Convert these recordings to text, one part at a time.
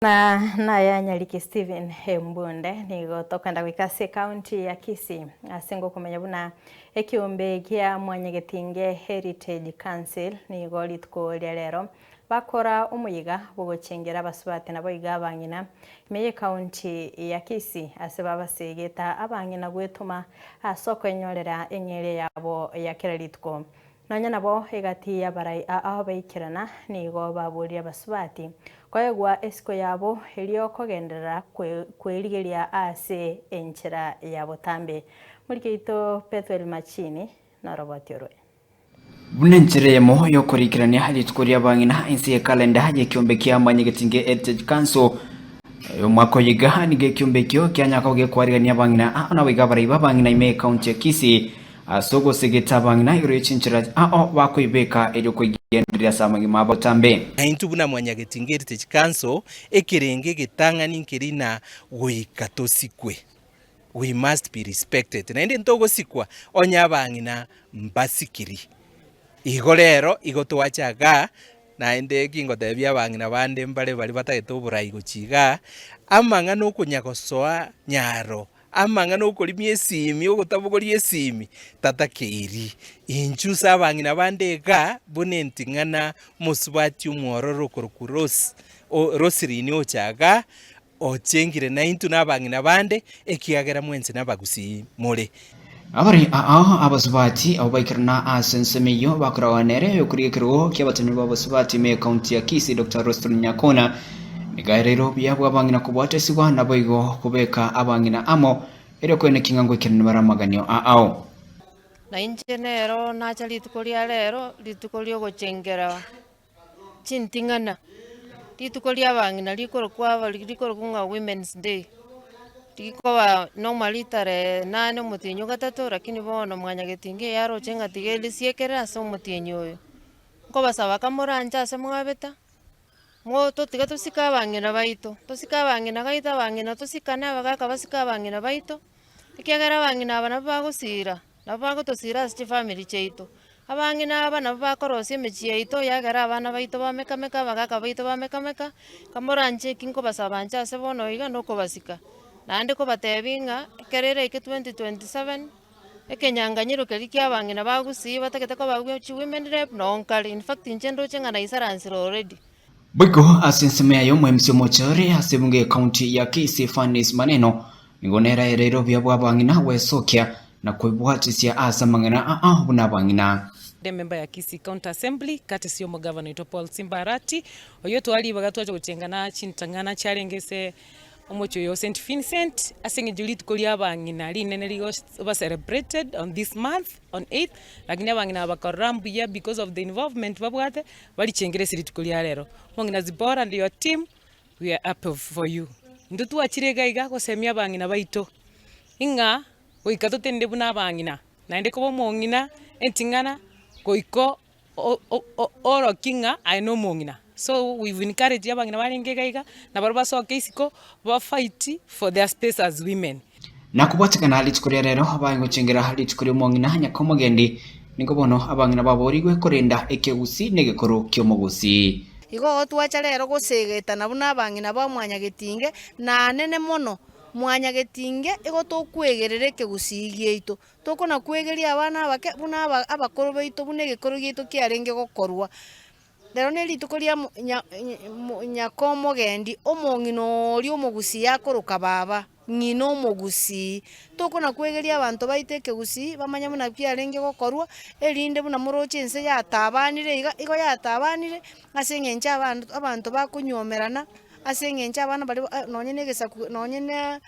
Na naya Nyariki Stephen Embunde nigo tokogenda goika ase ekaunti ya Kisii ase ngokomanya buna ekiombe gia Mwanyagetinge Heritage Council nigo rituko ria rero bakora omoyega bwogochengera abasubati naboigo abang'ina ime y'ekaunti ya Kisii ase babasegeta abang'ina gwetoma ase okoenyorera eng'eria yabo ya kera rituko. Nonya nabo egati y'abarai aa baikerana nigo baboria abasubati koegwa esiko yabo erio kogenderera kwerigeria ase enchera ya botambe. Morike oito Bethuel Machini noroboti orwe. Buna enchera eyemo y'okorikerania rituko ri'abang'ina ense y'ekalenda y'ekiombe kia Mwanyagetinge Heritage Council omwaka oyo iga nigo ekiombe ekio kianyaka kogekwarigania abang'ina aa naboigo abarai b'abang'ina ime y'ekaunti ya Kisii Ase ogosegeta abang'ina igoro ye chinchera ao bakoibeka erio koigendereria ase amagima abo botambe. Na intwe buna Mwanyagetinga Heritage Council, ekerengo egetang'ani nkeri na goika tosikwe, we must be respected, naende ntogosikwa onye abang'ina mbasikiri. Igo rero igo twacha igaa, naende kingotebia abang'ina bande mbare baria batagete oborai gochia igaa, amang'ana okonya gosoa nyaro Amang'ana okorimia esimi, ogotabogoria esimi, tatakeiri. Inchuo ase abang'ina bande iga, buna enting'ana mosubati omwororo okorokwa Rose, o Roselyn ocha igaa, ochengire naintwe na abang'ina bande, ekiagera mwensi nabagusii more. Abare aa abasubati abwo baikerana ase ensemo eyio bakoragwa nere oyokorigia ekerogo ki'abateneneri b'abasubati ime y'ekaunti ya Kisii Doctor Roselyn Nyakona Nigo aereire obuya bw'abang'ina kobwatesigwa, naboigo kobeka abang'ina amo, erio koenekia ng'a ngoikerania bare amaganio ao. Na inche nero nacha rituko ria rero, rituko riogochengera chinting'ana, rituko ria abang'ina rikorokwa aba rikorokwa ng'a women's day, rikoba normally tarehe nane omotienyi ogatato lakini bono mwanyagetinga eye aroche ng'a tiga erisiekere ase omotienyi oyo. Nkobasaba kamoranche ase mwabeta. Mo totiga tosike abang'ina baito, tosike abang'ina gaito abang'ina tosikane abagaka basike abang'ina baito, ekiagera abang'ina aba nabwo bagosira, nabwo bagotosira ase chifamiri chiaito. Abang'ina aba nabwo bakorosia emechie yaito yagera abana baito bamekameka abagaka baito bamekameka, kamoranche eki nkobasaba inche ase bono iga na okobasika. Naende kobatebia ng'a ekero eraike 2027. Ekenyanganyiro keria kia abang'ina ba Gusii batagete koba chi women rep noo nkare, in fact inche ndoche ng'a naisaransire already. Boigo ase ensemo yaye omoemisi omochore ase ebunge y'ecounty ya Kisii Fannis Maneno nigo nere aereire obuya bwa abang'ina gwesokia na kwebwatisia ase amang'ana aa buna abang'ina. Ere member ya Kisii County Assembly courtesy omogavana oito Paul Simba Arati, oyio tware ribaga twacha gochengana chintang'ana chiarenge ase Omochie oyo o Saint Vincent, ase eng'encho rituko ria abang'ina rinene rigoba celebrated on this month on eighth, lakini abang'ina aba bakarora mbuya because of the involvement babwate, barichengere ase rituko ria rero. Omong'ina Zipporah and your team, we are happy for you. Intwe twachire iga iga gosemia abang'ina baito, ng'a goika totenene buna abang'ina, naende koba omong'ina enting'ana goika Oorokie ng'a aye nomong'ina. So we've encouraged abang'ina barenge iga iga, nabarabwo basoke isiko, ba fight for their space as women. Nakobwatekana rituko ria rero baye gochengera rituko ri'omong'ina nyakomogendi, nigo bono abang'ina baboorigwe korenda ekegusii na egekoro ki'omogusii. Igo twacha rero gosegetana buna abang'ina ba mwanyagetinge, na anene mono mwanyagetinge igo tokwegerera ekegusii giaito. Tokona kwegeria abana abake buna aba abakoro baito buna egekoro giaito kiarenge gokorwa. Rero ne rituko ria mo nya mo nyakomogendi, omong'ina oria omogusii akoroka baba, ng'ina omogusii. Tokona kwegeria abanto baito ekegusii, bamanye buna kiarenge gokorwa, erinde buna moroche ense yatabanire iga, igo yatabanire ase eng'encho abanto abanto bakonywomerana. Ase eng'encho abana baria nonye na egesaku nonye na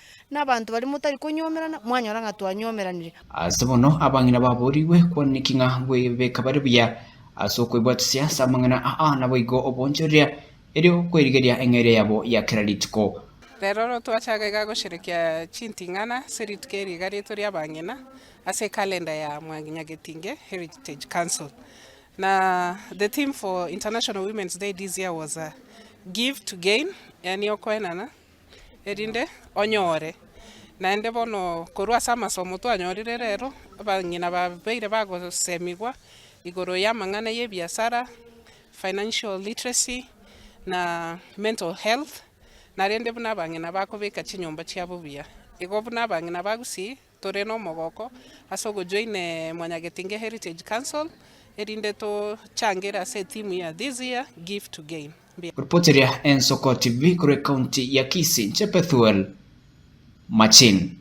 abanto baria motari konywomerana, mwanyora ng'a twanywomeranire. Ase bono abang'ina baboorigwe kwaneki ng'a bwebeka bare buya ase okwebwatisia ase amang'ana aa naboigo oboonchoreria, erio kwerigeria eng'eria yabo ya kera rituko. Rero oro twachaga iga gosherekea chinting'ana ase rituko eri iga rieto ria abang'ina ase ekalenda ya Mwanyagetinge Heritage Council. Na the theme for International Women's Day this year was give to gain, yaani okoenana erinde onyore. Naende bono korwa ase amasomo twanyorire rero, abang'ina babeire bagosemigwa igoro ya amang'ana ya ebiasara, financial literacy, na mental health. Narende buna abang'ina bakobeka chinyomba chiabo buya. Igo buna abang'ina ba Gusii tore nomogoko ase ogojoin Mwanyagetinge Heritage Council erinde tochangere ase etheme ya this year give to gain. Mbuya. Ripoteria Ensoko TV korwa ekaunti ya Kisii, Nche Bethuel Machin.